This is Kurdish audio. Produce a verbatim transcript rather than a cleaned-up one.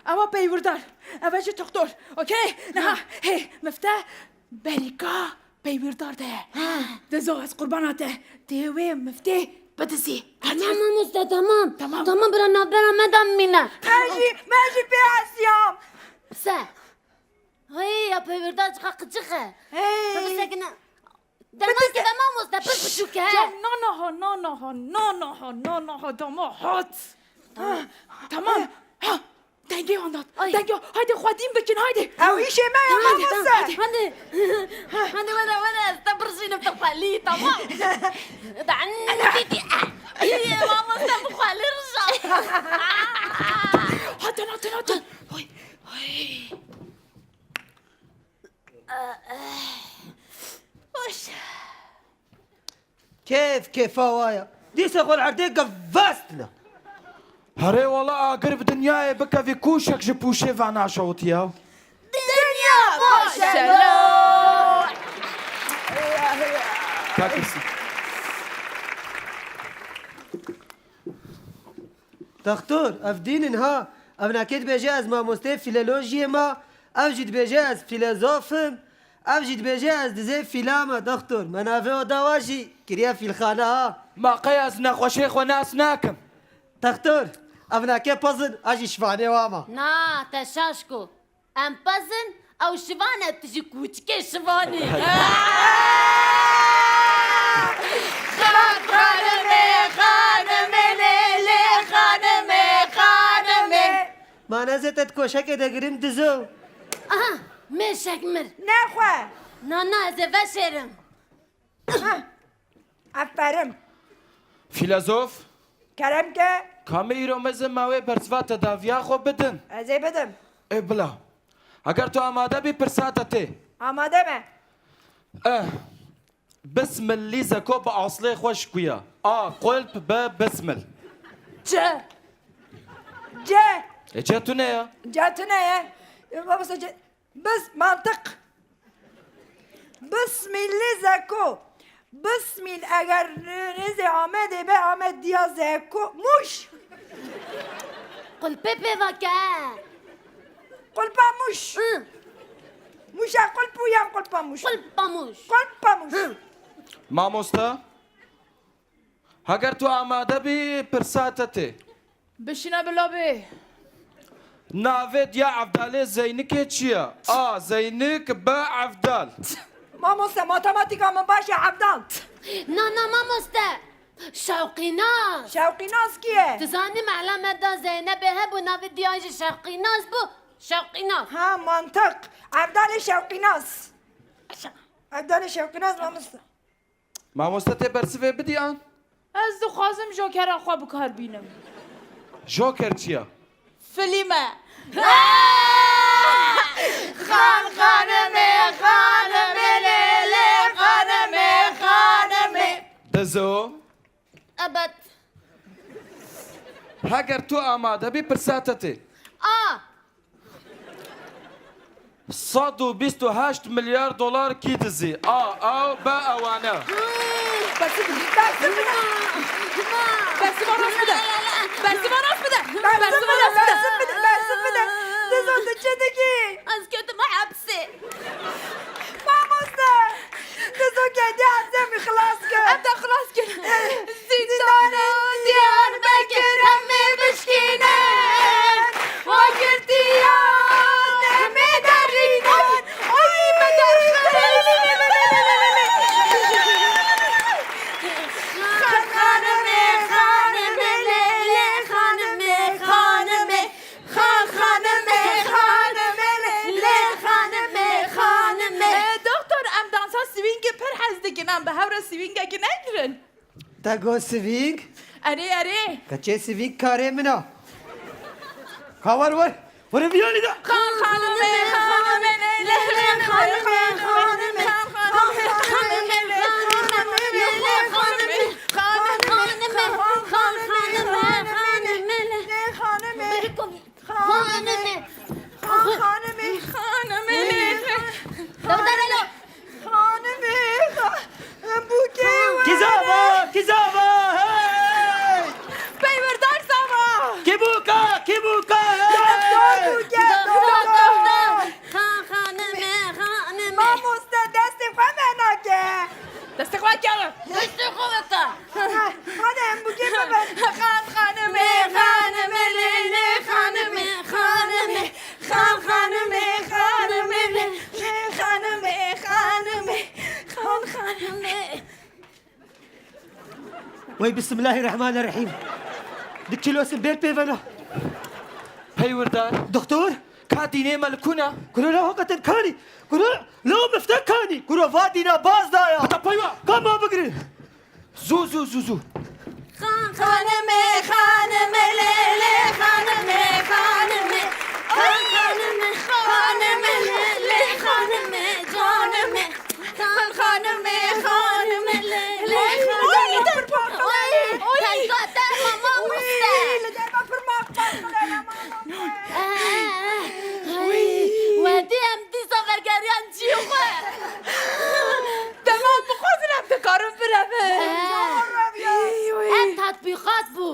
Ewa peywirdar. Ev e jî doktor. Okey? Niha, hey, mifte berîka peywirdar de. Dizo ez qurbana te. Tê wê miftê bidizî. Tamam mamoste, tamam. Tamam. Tamam, bira navbera me de mîne. Me jî, me jî pê hesiyam. Se. Hey, ya peywirdar çiqa qicix e. Hey. Tabii sekine. Derman ki ben mamoste, pir biçûk e. Ya, no, no, ho, no, no, ho, no, no, ho, no, no, ho, dama hat. Tamam. Tamam. Ha, dengê andat. Ay. Dengê, haydi xwedîn bikin, haydi. Ew îşê me ya mamoste. Hadi, hadi. Hadi, were, were, ez te birjînim, tu xwelî, tamam. Da, ay, mamoste, bu xwelî rija. Hatin, hatin, hatin. Oy, oy. Hoş. Kêf kêfa wa ya. Dîsa xwe li erdê gevestine. Herê wala agir bi dinyayê bikevî kûşek ji pûşê venaşewitiya. Dinya baş e lo. Kakirsin. Doktor, ev dîn in ha. Ev nake dibêje ez mamosteyê fîlolojiyê me, ev jî dibêje ez fîlezof im, ev jî dibêje ez dizê fîla me. Doktor, me navê oda wa jî kiriye fîlxane ha. Ma qey ez nexweşê xwe nas nakim. Doktor, ev nake pez in, ez jî şivanê wa me. Na, te şaş ku. Em pez in, ew şivan e, tu jî kûçikê şivan î. Xan xanimê, xanimê, lê, lê, xanimê, xanimê. Ma ne zê te di koşekê de girim dizo. Aha, mêşek mir. Nexwe. Na, na, ez ê veşêrim. Heh. Aferin. Filozof. Kerem ke. Ka me îro mezin ma wê bersiva tedaviya xwe bidin. Ez ê bidim. Ê bila. Eger tu amade bî, pirsa te tê. Amade me. Eh. Bismil lîzeko bi aslê xwe ji ku ya? A qulp, B bismil. C. C. E, C tune ya. C tune ye. E, babası C. Bis, mantiq. Bismîlî zeko. Bismîl eger nêzê Amedê be, Amed diya zeko. Mûş. Qulpê pê vake. Qulpa mûş. Hı. Mûşa qulp û yan qulpa mûş? Qulpa mûş. Qulpa mûş. Hı. Mamoste, heger tu amade bî, pirsa te tê. Bişîne bila bê. Navê diya Evdalê Zeynikê çi ye? A. Zeynik, B. Evdal. Mamoste, matematîka min baş e, Evdal. Na, na, mamoste. Şewqînas. Şewqînas kî ye? Tu zanî mehla me da Zeynebê hebû, navê diya jî Şewqînas bû. Şewqînas. Ha, mantiq. Evdalê Şewqînas. Evdalê Şewqînas, mamoste. Mamoste, tê bersivê bidî an? Ez dixwazim jokera xwe bi kar bînim. Joker çi ya? Filîm e. Xan xanimê, xanimê, lê, lê, xanimê, xanimê. Dizo. Ebet. Heger tu amade bî, pirsa te tê. A. Sed û bîst û heşt milyar dolar kî dizî? A, ew, B, ewane. Bersiv bide, bersiv bide. Bersiva rast bide. Bersiva rast bide. Bersiva rast bide. Bersiv bide, bersiv bide. Dizo, tu çi dikî? Ez ketime hepsê. Mamoste. Dizo, ketiye hepsê, em ê xilas kir. Em te xilas kir. Zîndana Diyarbekir em ê bişkînin. Wa girtiyan em ê derînin. Ay, me derxist. Xanimê, xanimê, lê, lê, xanimê, xanimê. Xan xanimê, xanimê, lê, lê, xanimê, xanimê. E, doktor, em dansa swîngê pir hez dikin, em bi hev re swîngekî negirin? Te got swîng? Erê, erê. Keçê swîng karê min a. Ka wer, wer. Wer viyanî de. Xan xanimê, xanimê, lê, lê, xanimê, xanimê. Xan xanimê, xanimê, lê, lê, xanimê, xanimê. Xanimê, xanimê, xanimê, lê, lê, xanimê. Xanimê. Xanimê. Xan xanimê. Xanimê. Dewda Leyla. Xanimê. Bûkê we. Kî zava, kî zava, hey! Peywirdar zava. Kî bûka, kî bûka, hey! Doktor bû, Wey, Bismillahirrahmanirrahim. Di kîlosin bêr pê vena. Peywirdan. Doktor. Ka dînê me li kuna? Kuro la hakikaten kanî. Kuro la mifte kanî. Kuro va dîna baz daya. Hata peywa. Ka ma bigirin. Zû, zû, zû, zû. Xan xanimê, xanimê, lê lê xanimê, xanimê. Xan xanimê, xanimê, lê lê xanimê, canimê. Xan xanimê, xanimê, lê lê xanimê. Ay, der parçalanê. Ay, ay. Teyga derma mamoste. Ay, li derma pir mamoste. Ay, wedî em dîsa vegeriyan ciyê xwe. Dema em bixwazin em dikarin birevin. Ev tatbîqat bû.